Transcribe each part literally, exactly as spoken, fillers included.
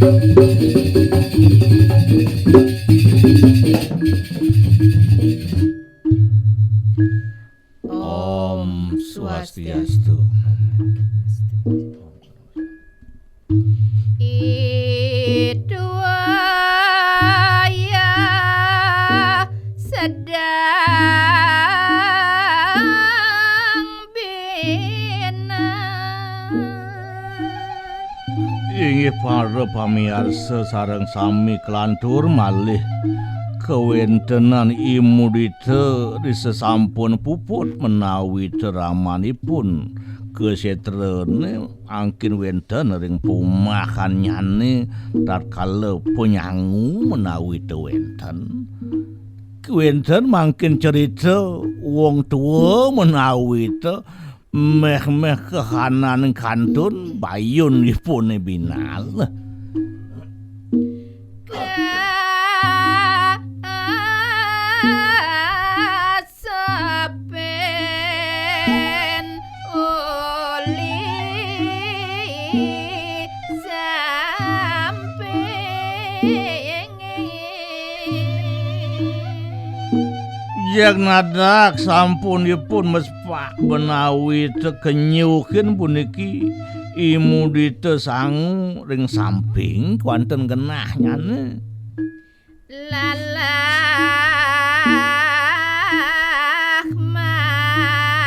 Om Swastiastu. Itu wayah sedang bina. Inggih para pamiarsa sareng sami kelantur malih kawentenan I Mudita ri sesampun puput menawi ramanipun kasetrane mangkin wenten ring pumahannyane tatkala panyangu menawi ta wenten. Wenten mangkin cerita wong tua menawi ta meh-meh kahanan kantun bayunipune binal. Kasepen uli samping. Jagnadak sampunipun mespak menawi ta kenyuhin puniki I Mudita sangu ring samping, kwanten genahnyane. Lalah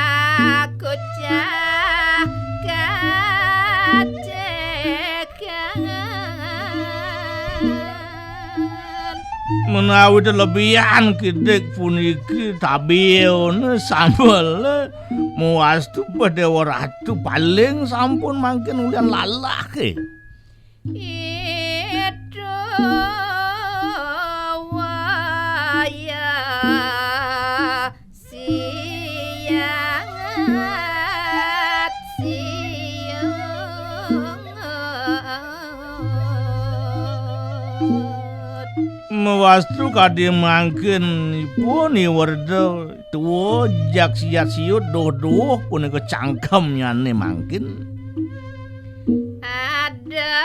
makucah kacekangan. Menawi ta lebihan kidik puniki tabiune sambele, muastu Dewa Ratu paling sampun mangkin ulian lalah ke. Itu wayah sianget siungut. Mewastu kadi mangkin ipun I Werda tua jak siat siut duh-duh punika cangkemnyane mangkin. Ada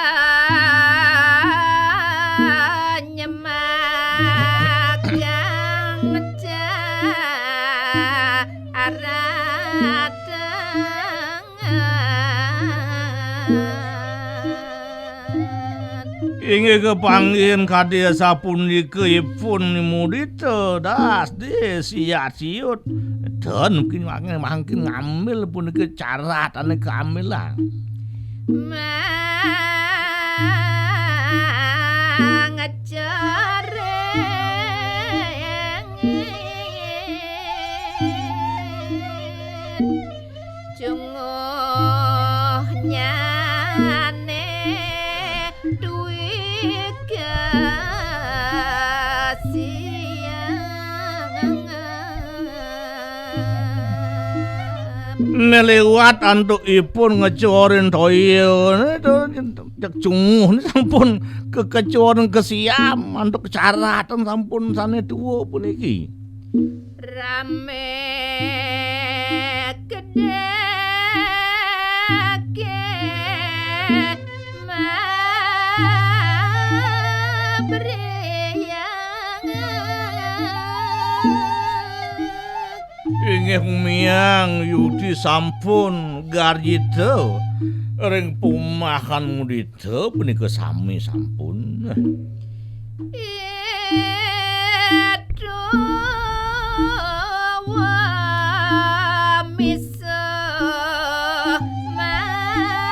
nyemak kang mecarateng. Inggih kapanggih kadi asapunika ipun Mudita das di siat siut. Dan mungkin mangkin, mangkin ngambil punika caratane kamilang. Mangecoreng cunguhnyane duwi kasiangan. Neliwat antuk ipun ngecorin toya, ne, to, cek cunguh ne sampun kekecorin kesiam antuk caratan sampun sane tua puniki. Rame kedake mabriangan. Inggih miang yudi sampun garjita ring pumahan Mudita punika sami sampun. Itu wamisa manyaring.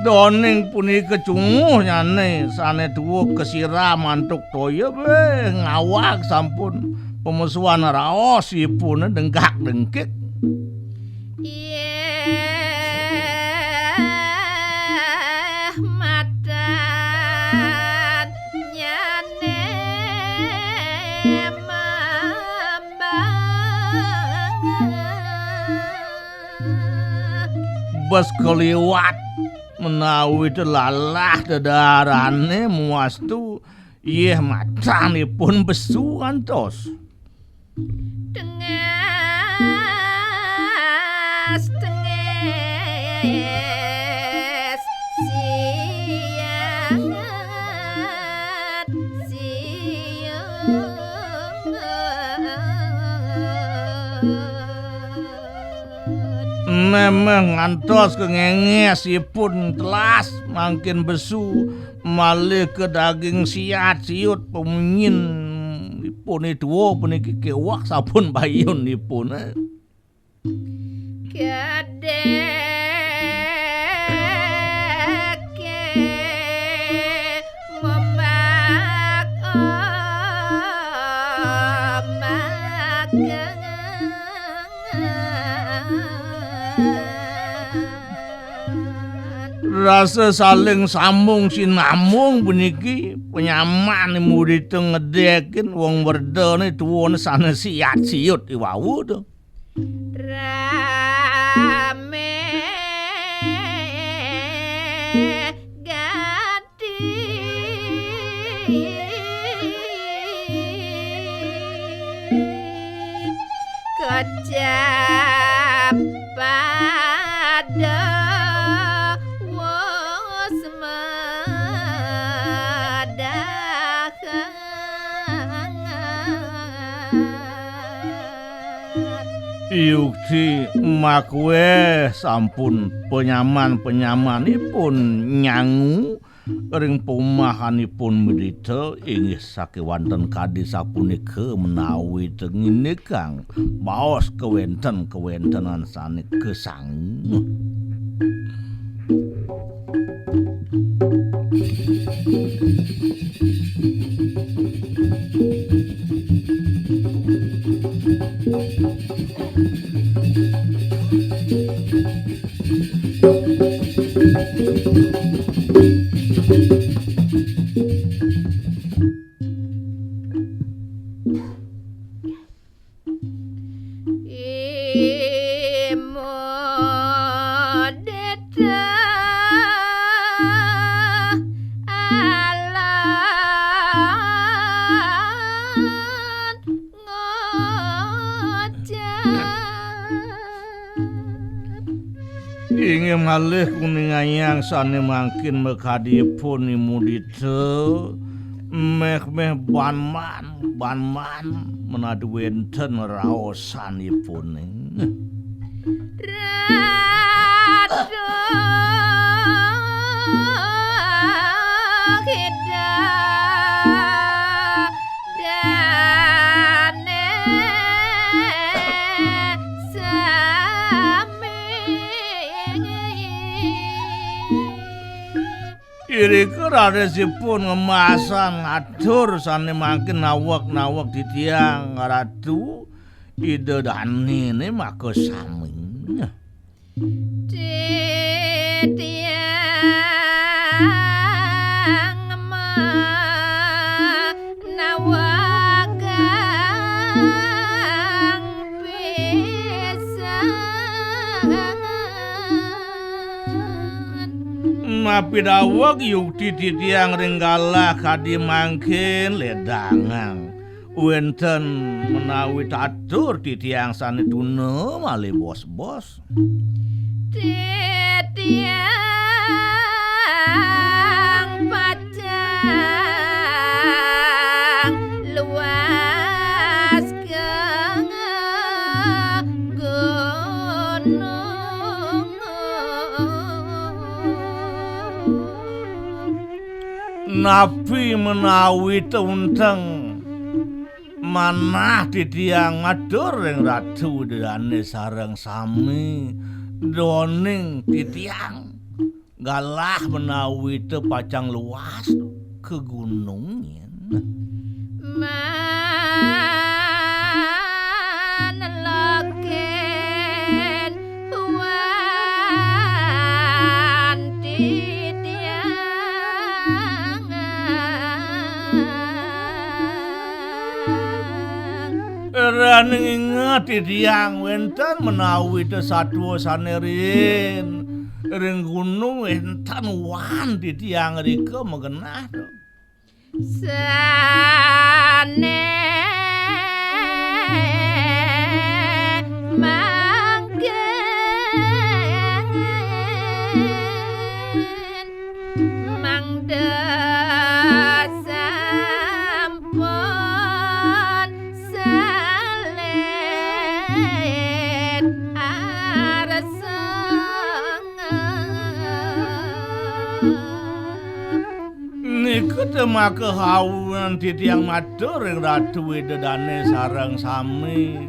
Doning punika cunguhnyane sane tuwuh kasiram antuk toya, beh, ngawag sampun pamesuan raosipune dengkak-dengkik. Yeh matan nyane mambang. Bes kaliwat menawi telalah dedarane muastu, yeh matanipun besu antos. Tengah Méméh ngantos kengéngés ipun telas mangkin besu, malih ka daging siat siut pemunyin ipun tua puniki kéweh sampun bayun ipun. Kedék mombak-ombak. Rasa saling sambung sinambung puniki penyaman mudita ngedékin wong werdané tuwuné sané siat siut iwau to. Ramé gati kocap pada wos madahan. Yukti makwéh sampun penyaman-penyamanipun nyangu ring pemahanipun mudita, inggih sakéwanten kadi sapunika menawi tengindikang baos kawénten-kawéntenan sané kasangu. Imodita alat ngocap. Inggih malih kuningayang sané mangkin makadipun imudita méh-méh banman, banman menadi wénten raosanipuné. Ratu Kidul dané sami. Irika rarisipun ngemasan atur sané mangkin naweg-naweg titiang Ratu Ida Dané né maka sami. Titiang manawagang pisan. Napi daweg yukti titiang ring galah kadi mangkin ledangang. Wénten menawi tatur titiang sané tuna malih bos-bos. Titiang pacang luas ka gunung. Napi menawi tunteng manah titiang matur ring Ratu Ida Dané sareng sami, duaning titiang galah menawi té pacang luas ka gunung yén. Manlokén wan titiang. Raning inget titiang wénten menawi té satua sané riin ring gunung wénten wan titiang rika magenah. Sané mangkin mangda sampun salé. Maka hawuhan titiang matur ring Ratu Ida Dane sareng sami.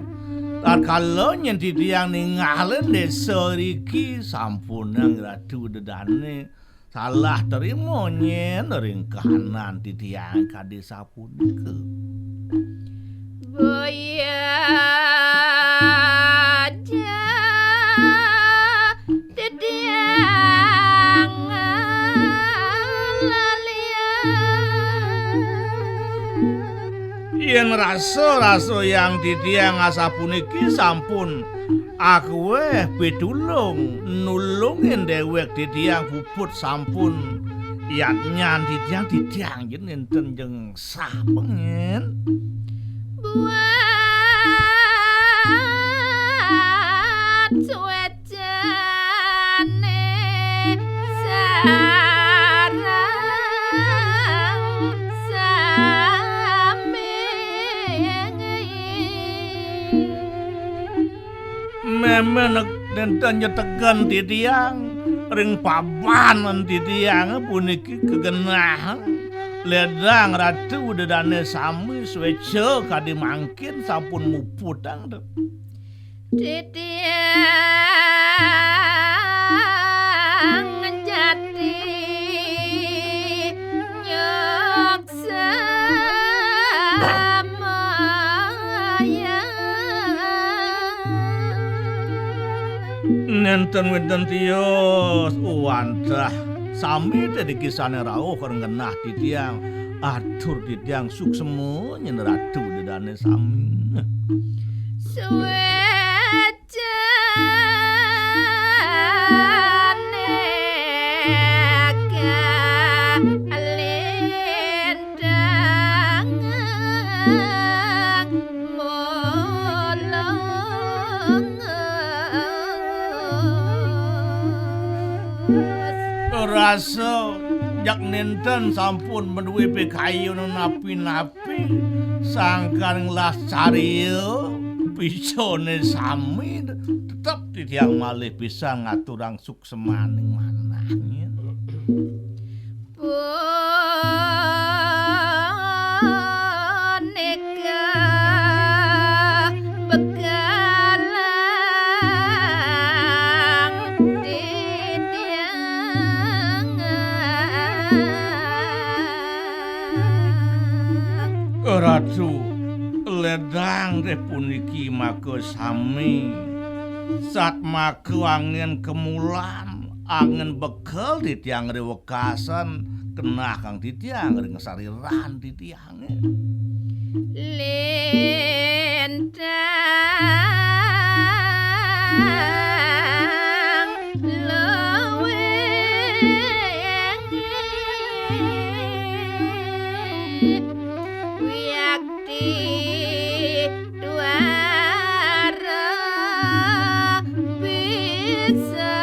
Tatkala nyen titiang ningalin desa riki, sampunang Ratu Ida Dane salah trima nyen ring kahanan titiang kadi sapunika. Boya aja titiang lalian. Yen rasa-rasa yang titiang asapuniki sampun akuweh pitulung nulungin dewek titiang puput sampun yatnyan titiang, titiang yen nenten jeng sah pengen. Buat suwecane sareng sami. Memeh nenten nyetegan titiang ring pabanan titiang puniki kagenah ledang Ratu Ida Dane sami sueca kadi mangkin sampun muputang. Titiang jati nyuk samaya. Nenten wenten tios wantah sami tadi kisane rauh ring genah titiang. Atur titiang suksma nyen Ratu Ida Dane sami. Suwe Jane kalintang mulung. Rasa jak nenten sampun maduwe pikayun napi-napi. Sangkan nglascarya pisane sami, tetep titiang malih pisan ngaturang suksemaning manah. Punika begalang titiang. Ratu, ledang deh puniki maka sami. Satmaka angin kemulan, angin bekel titiang ring wekasan, kenah kang titiang ring sariran titiang. Lintang luwing wiakti duara bisa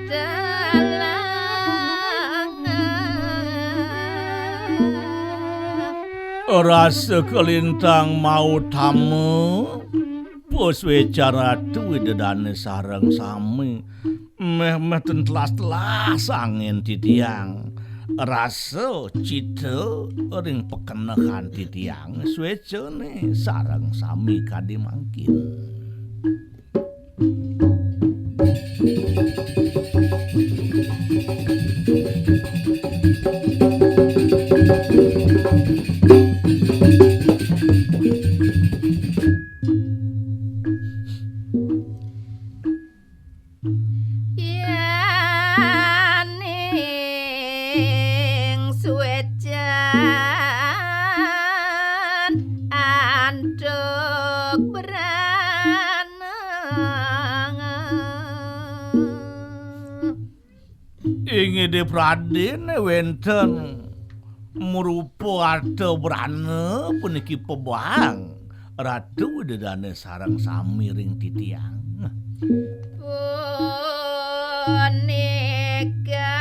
telang. Rasa kalintang mautama, pusweca Ratu Ida Dane sareng sami, meh-meh ten telas-telas angin titiang. Rasa cita ring pakenehan titiang, swecane sareng sami kadi mangkin. Yaning suecan antuk beranang. Inggih, Dé Pradéné wénten mrupa arta brana puniki pebang Ratu Ida Dané sareng sami ring titiang. Punika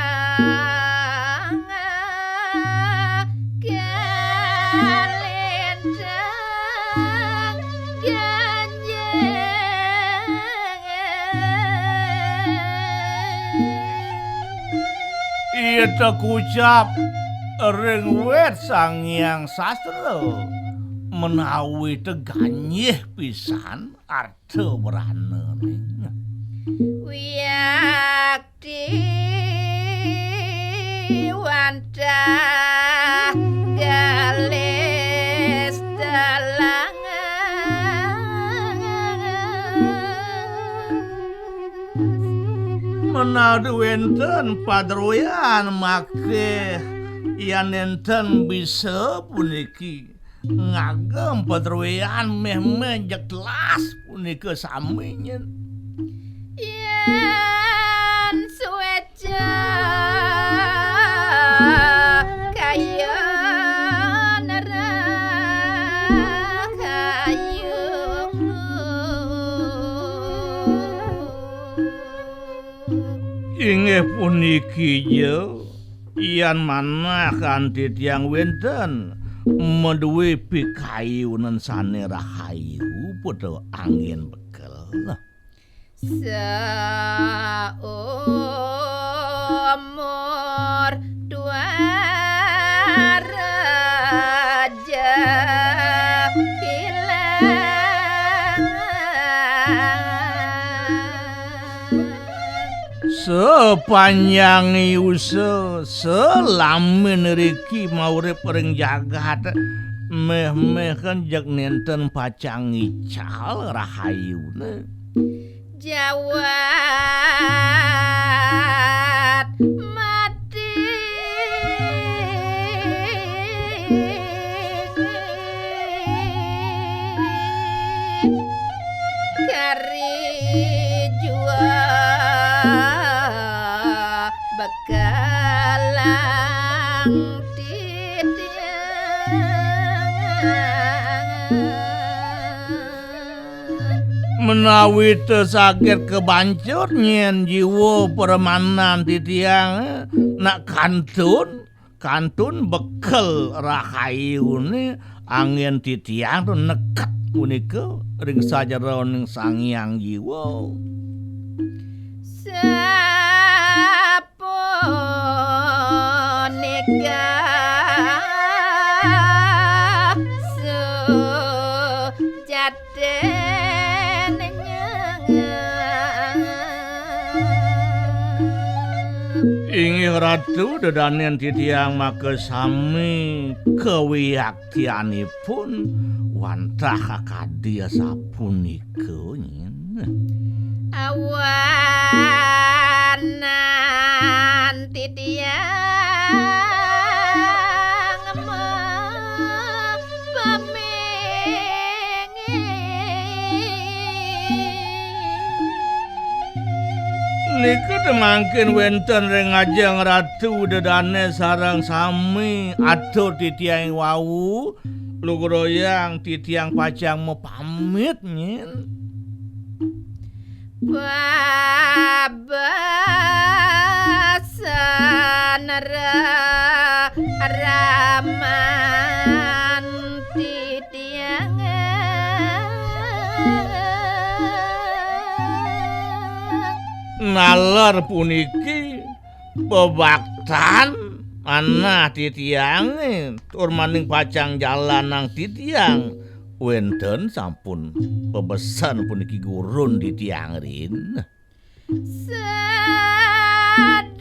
kalintang ganjeng. Iya, Tekucap ring wit Sang Hyang Sastra menawi teganyih pisan arta wranane. Wiakti wantah galis telangan. Menawi wenten padroyan makeh yan nenten bisa puniki ngagem padroyan meh-meh jeg telas punika sami nyen. Yan sueca kayun rahayu. Inggih puniki ja, yan manah kanti tiang wenten madué pikayunan sané rahayu pada anggén bekel. Saumur dua raja bilang. Sapanjang yusa, salami niriki maurip ring jagat, méh-méh kan jeg nénten pacang ngical rahayuné. Jawat mati. Kari jua bekalang titiang. Menawi te saged kabancut nyén jiwa pramanan titiang, nak kantun, kantun bekel rahayuné anggén titiang tu neket punika ring sajeroning Sang Hyang Jiwa. Sap Punika sujatinnya. Inggih Ratu, dedanen titiang makasami kawiaktianipun wantah kadi asapunika. Awanan titiang mapaminggi. Nika temangkin wenten ring ajeng Ratu Dedane sareng sami atur titiang wau. Lugrayang titiang pacang mapamit, nyin. Pabasan ra-, raman titiang. Naler puniki bebaktan manah titiange, tur maning pacang jalanang titiang, wenten sampun pabesen puniki gurun titiang rin. Sedek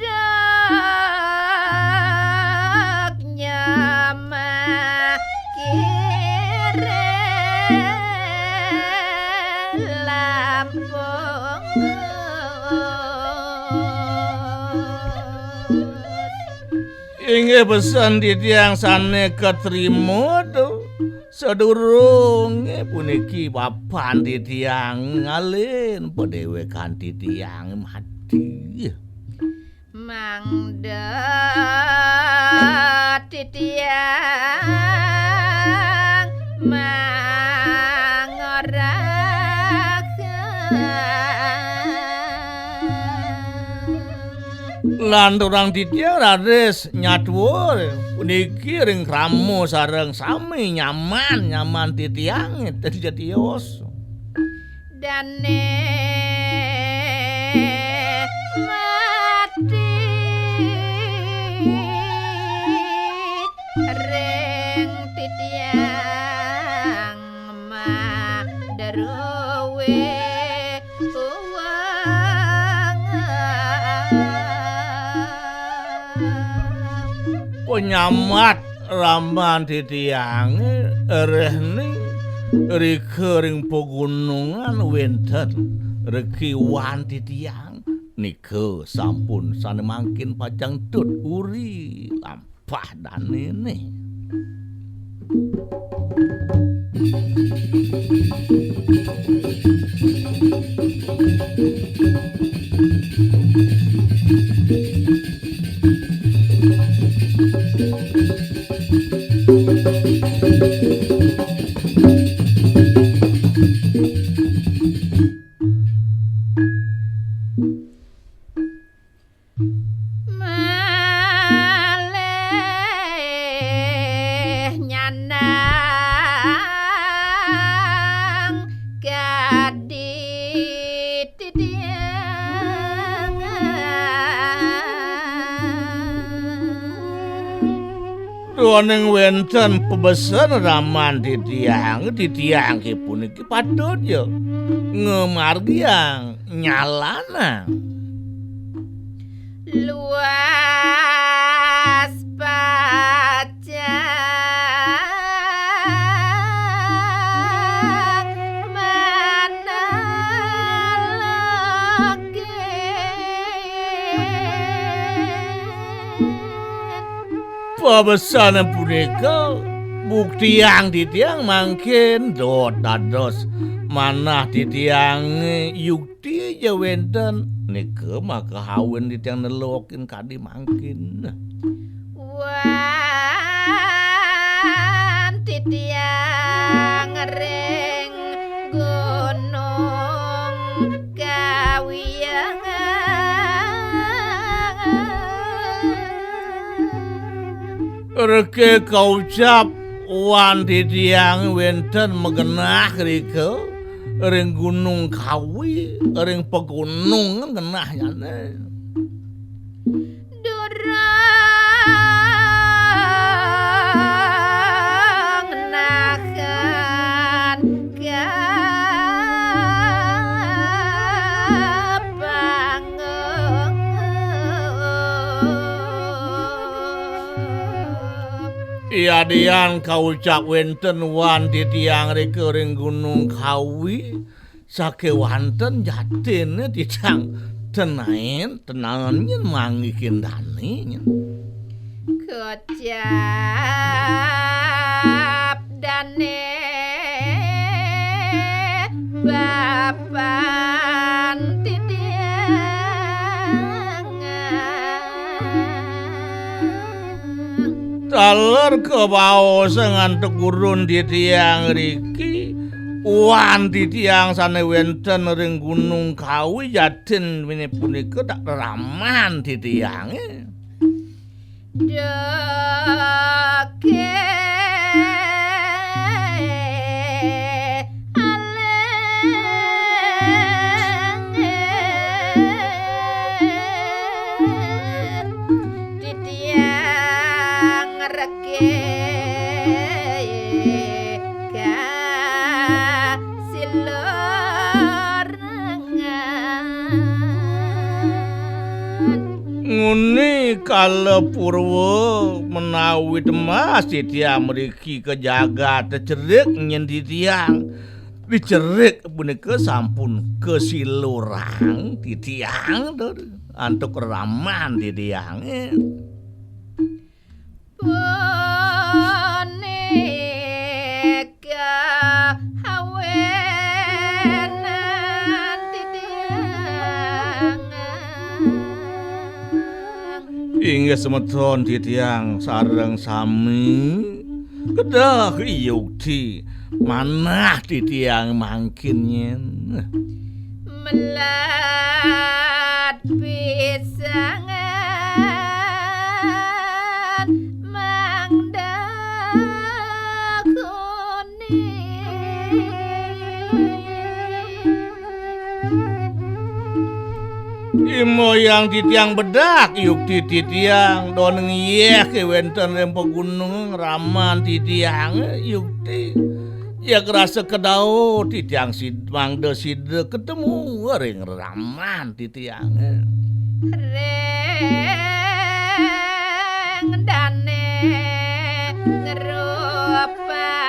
nyamah kire lampung. Inggih pesen titiang sane katrima tu. Sadurunge puniki papan titiang ngalin padewekan titiang mati. Mangda titiang mangorahang. Lanturang titiang raris nyatua puniki ring krama sareng sami nyaman, nyaman titiang ten jatios. Dane mati. Penyambat raman titiange, rehning rika ring pegunungan wenten rekiwan titiang, nika sampun sane mangkin pacang tut uri lampah danene. Malih nyandang kadi titiang. Duaning wenten pabesen raman titiang, titiang puniki patut ya ngamargiang nyalanang. Luas pacang manah Pabesane punika buktiang titiang mangkin dot dados manah titiange yukti ja wenten, nika makahawin titiang nelokin kadi mangkin. Wan titiang ring Gunung Kawi. Reke kaucap wan titiang wenten magenah rika ring Gunung Kawi, ring pegunungan genahnyane. Durung naken ka panggung. Yadian kaucap wenten wan titiang rika ring Gunung Kawi, sakewanten jatinne titiang tenaen, tenaen nyen manggihin dane nyen. Kocap dane bapan titiang. Taler kabaosa ngantek gurun titiang riki, wan titiang sane wenten ring Gunung Kawi jatin wine punika tak raman titiange. Dake aleng titiang reke kasilorengan. Nguni kala purwa menawi temas titiang mriki ka jagat cerik nyen titiang. Di cerik punika sampun kasilurang titiang, to, antuk raman titiange. Punika awenan titiang. Inggih semeton titiang sareng sami, kedah yukti manah titiang mangkin nyen. Melat pisangan mangda kuning. Imoyang titiang bedak yukti titiang, don ngieh ke wenten ring pegunung raman titiang yukti. Ya kerasa kedau titiang sid-, mangda sida ketemu ring raman titiang. Ring dane ngrupaka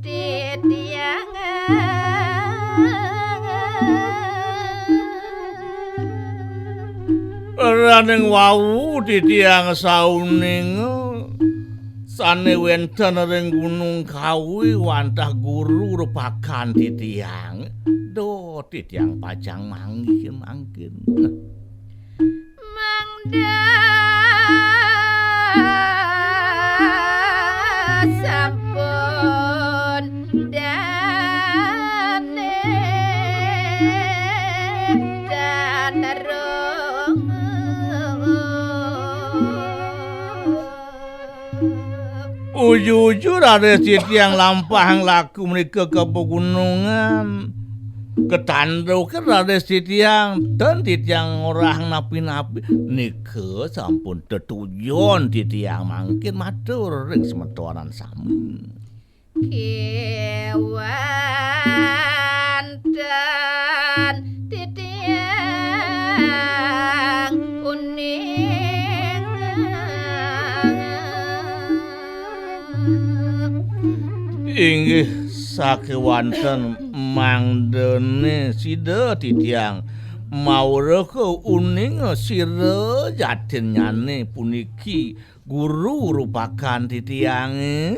titiang. Raning wau titiang sauning sane wenten ring Gunung Kawi wantah guru rupakan titiang. Duh, titiang pacang manggih mangkin. Mangda sampun dane dan rong. Uju-uju raris titiang lampahang laku mrika ka pegunungan. Katanduka raris titiang, ten titiang ngorahang napi-napi. Nika sampun tetujon titiang mangkin matur ring semetonan sami. Kewanten titiang uning. Inggih sakewanten mangdane sida titiang mawreka uning sira jatinnyane puniki guru rupakan titiange.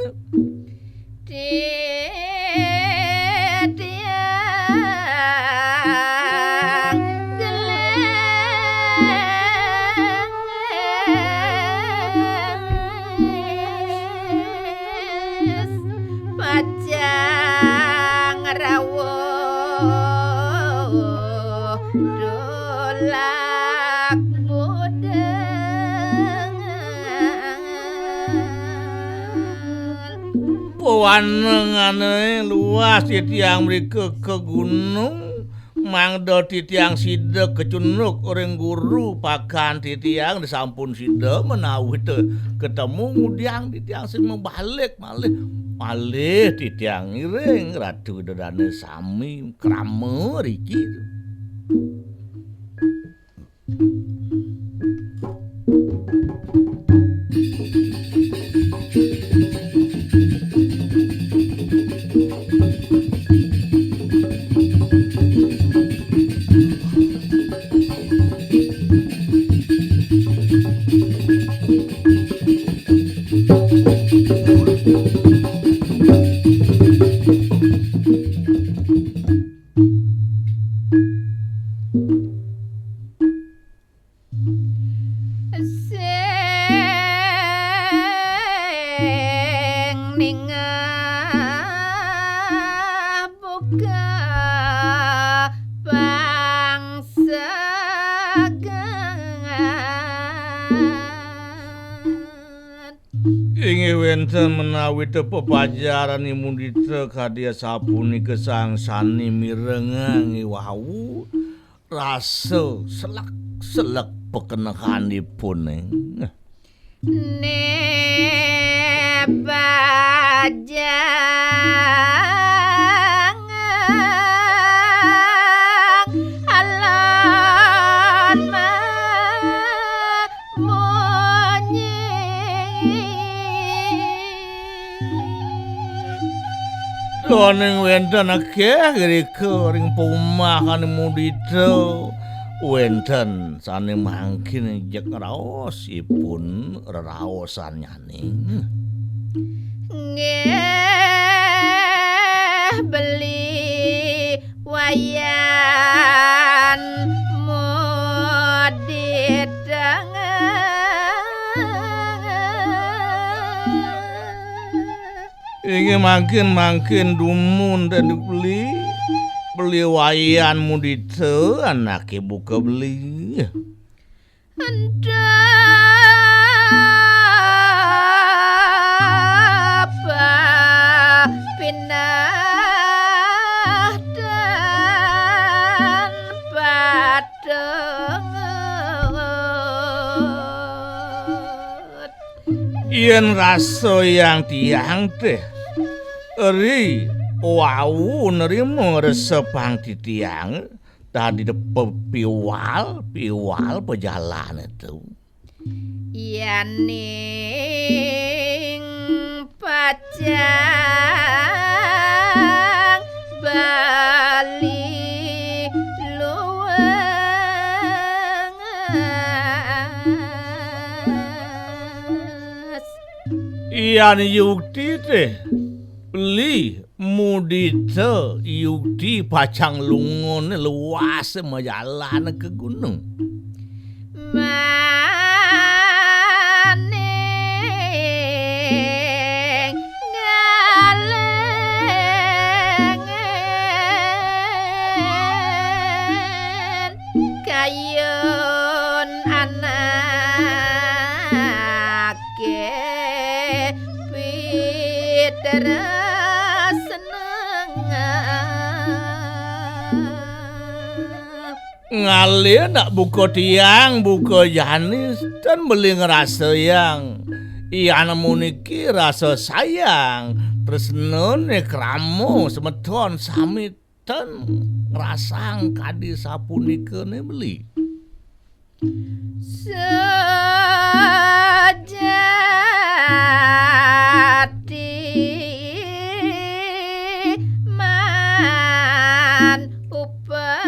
Titiang gelis pacang rawuh tulak budeng. Pawanengane luas titiang mrika ka gunung, mangda titiang sida kecunduk ring guru pakan titiang, disampun sida menawi te ketemu ngudiang titiang sing mabalik malih, malih titiang ngiring Ratu Ida Dane sami krama riki. Sing ningeh buka pangsegan. Inggih wenten menawi te pepajaran mundita kadi asapunika sang sane mirengang iwau. Rasa selek-selek pekenehanipune. Ne bajang alon ma munyi. Daning wenten akeh irika ring paumahane mudita, wenten sane mangkin jeg raosipun reraosannyane. Nggih, beli wayan mudita. Inggih mangkin-mangkin dumun den beli, beli wayan mudita anake buka beli. Ento apa pinah dan patungut. Yen rasa yang tiang teh eri wau nerima resepang titiang, tadi depe piwal, piwal pejalan itu. Yaning pacang beli luwes. Yan yukti te beli mudita yukti pacang lungané luas majalan ka gunung. Maning ngalengen kayun anaké piteras nengah. Ngalih nak buka tiang, buka janis, tan beli ngrasayang. Yan muniki rasa sayang, tresnané krama semeton sami tan ngrasang kadi sapunikané beli. Sejati man upetengan.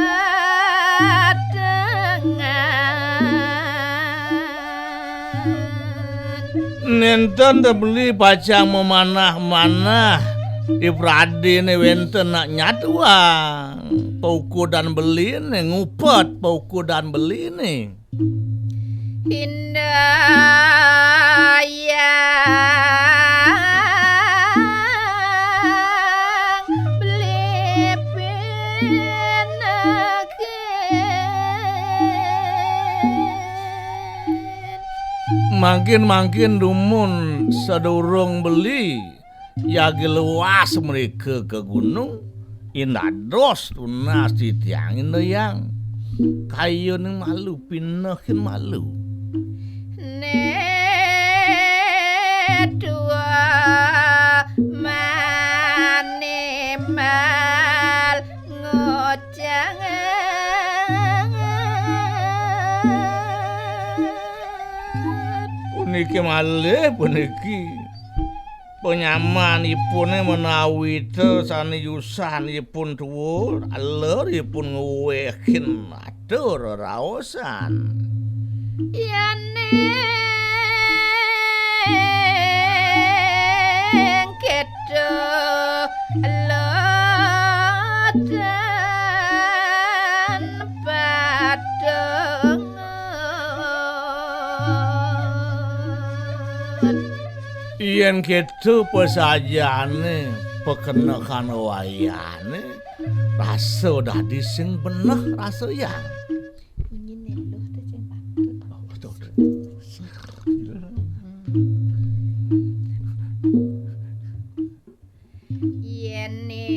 Nénten tebeli pacang mamanah-manah, ipradéné wénten nak nyatuang. Paukudan beliné ngupet, paukudan beliné. Indayang beli pinakin. Mangkin-mangkin dumun sadurung beli, jagi luas mrika ka gunung, indados tunas titiang indayang. Kayuning malu, pinehin malu. Né dua manimbal ngocang. Puniki malih, puniki. Panyaman ipuné menawi ta sané yusan ipun tuwul, aler ipun ngwehin atur raosan. Yaning kéto lodan padungan. Yén kéto pasajané pakenehan wayané, rasa dadi sing beneh rasa yang. Bunyi neluh to sing patut. Oh, betul. Yéning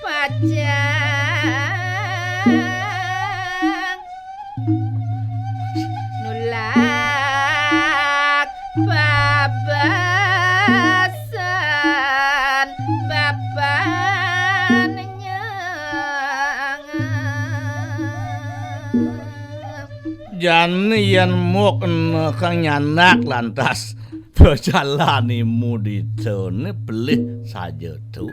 pacang nulak babasan bapan nyang. Jani yén muk ena kang nyanak lantas pajalan imuditané pelih saja tu.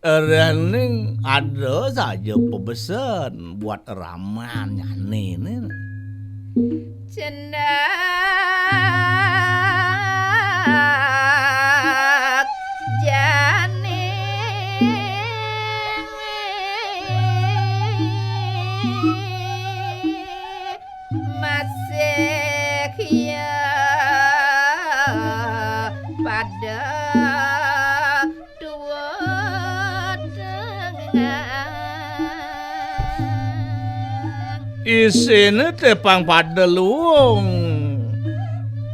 Réning ada saja pabesen buat raman nyaniné. Cendak jani masih ya pada dua tengah. Isiné tepang pada luung.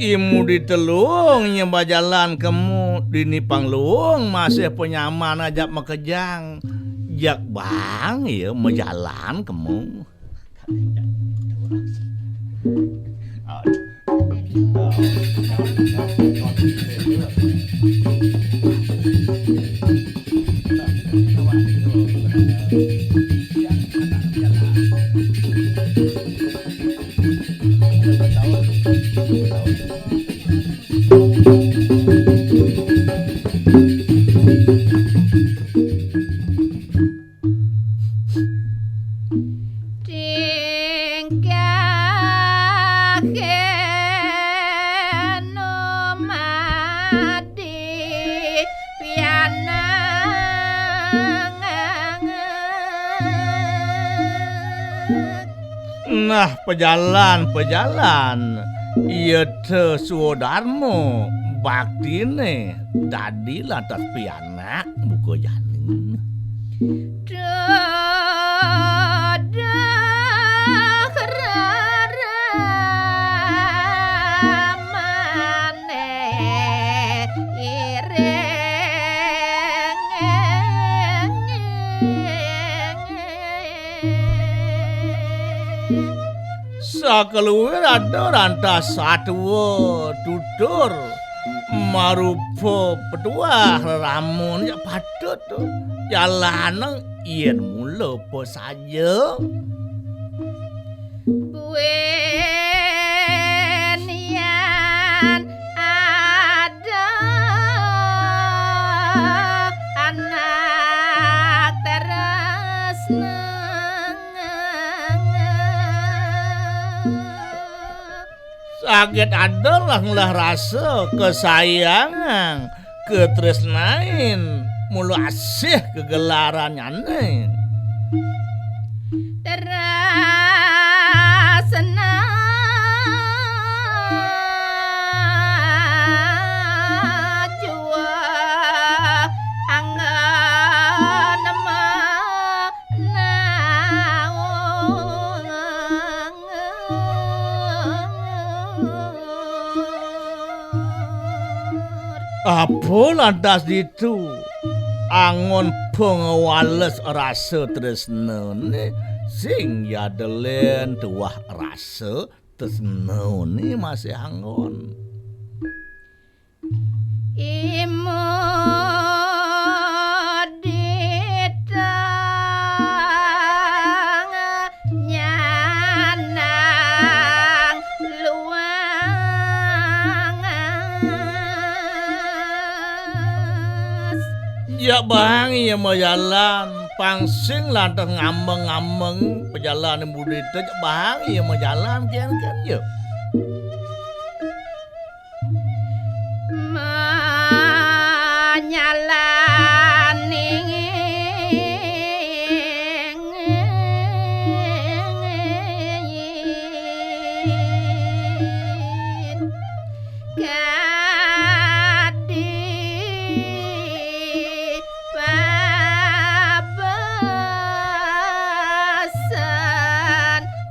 Imudita luung nyembah jalan kemu, dini pang luung masih panyaman ajak makejang. Jak bang ya majalan kemu. Tingkah keno madi pianang. Nah, pejalan, pejalan. Iya te swadarma baktine dadi lantas pianak buka jani. Duduh reramane iring. Sakeluwir ada rantah satua tutur marupa petuah reramun ya patut tu. Jalanang yen mula apa saja. Buin yan ada anak tresna. Saged ada lah ngelah rasa kesayangan, ketresnain, mula asih kegelarannyane. Tresna jua anggon ma- naung. Apa lantas ditu? Anggon pangwales rasa tresnane sing yadelen tuah rasa tresnane masih anggon. Imudita nyanang luang. Jak bang iya majalan, pang sing lantas ngambeng-ngambeng pejalan mudita, jak bang iya majalan ken-ken ya. Manyalan ing kadi pabesan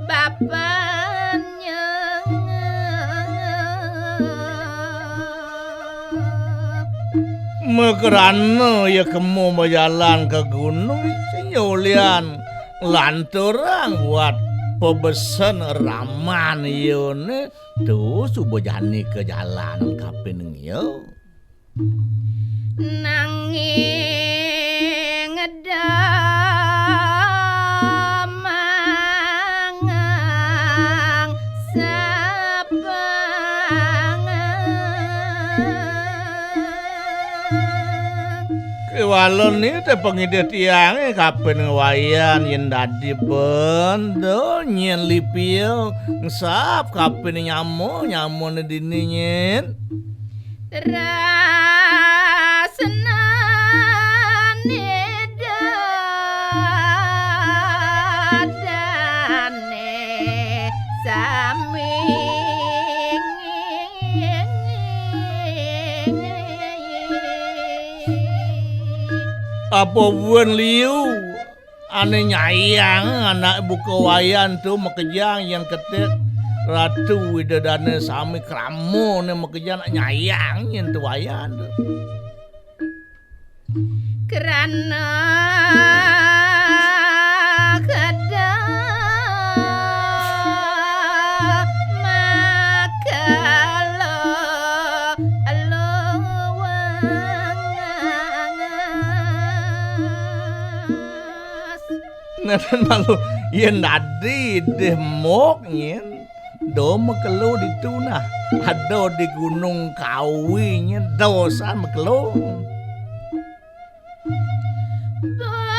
bapan. Makrana ya kema majalan ka gunung, sing ya ulian lanturang buat pabesen raman iyane, tu suba jani ka jalan kapining ya. Nanging damangang sapangan. Kewala ni te pangidih tiange kapining wayan yen dadi benda nyen lipia ngesap kapining nyama, nyamane dini nyen. Tresnane dadane sami. Apa buin liu? Ane nyayang anak buka wayan tu makejang yang ketik Ratu Widadane sami kramane makejang nak nyayang nyen tu wayan tu. Krana kedang makelo luwang. Nenen malu, yen dadi deh mok nyen, do makelo ditu nah. Ada di Gunung Kawi nyen dosan mekelung. Bakal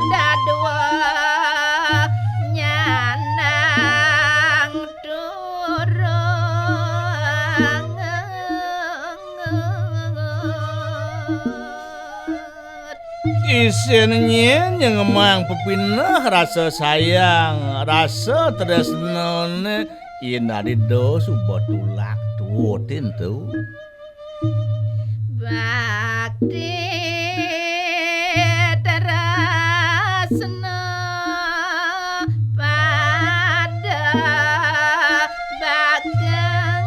dadua nyanang turung. Isin nyen ngemang pepineh rasa sayang, rasa tresnané, yén adi da suba tulak tuutin tu. Bakti tresna pada bagangan.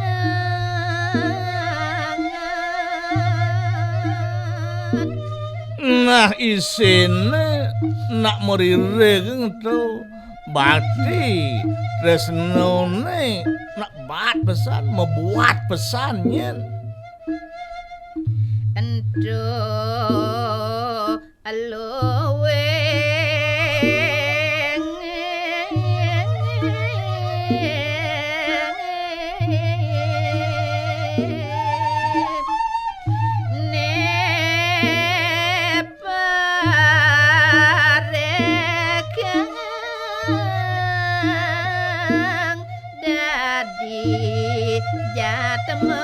Nah, isiné nak mariring tu. Bakti tresnané nak baat pesan, mabuat pesan nyen. Ento luwing ne paregang dadi jatemeng.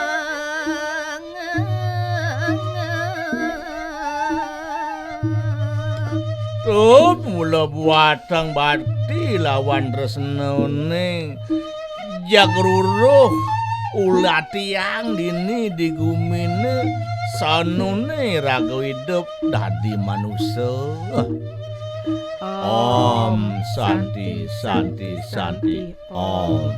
Tuh, mula buatang bakti lawan tresnané. Jagruruh ulatiang dini di guminé, sanuné raga idup dadi manusa. Om Santi, Santi, Santi, Om.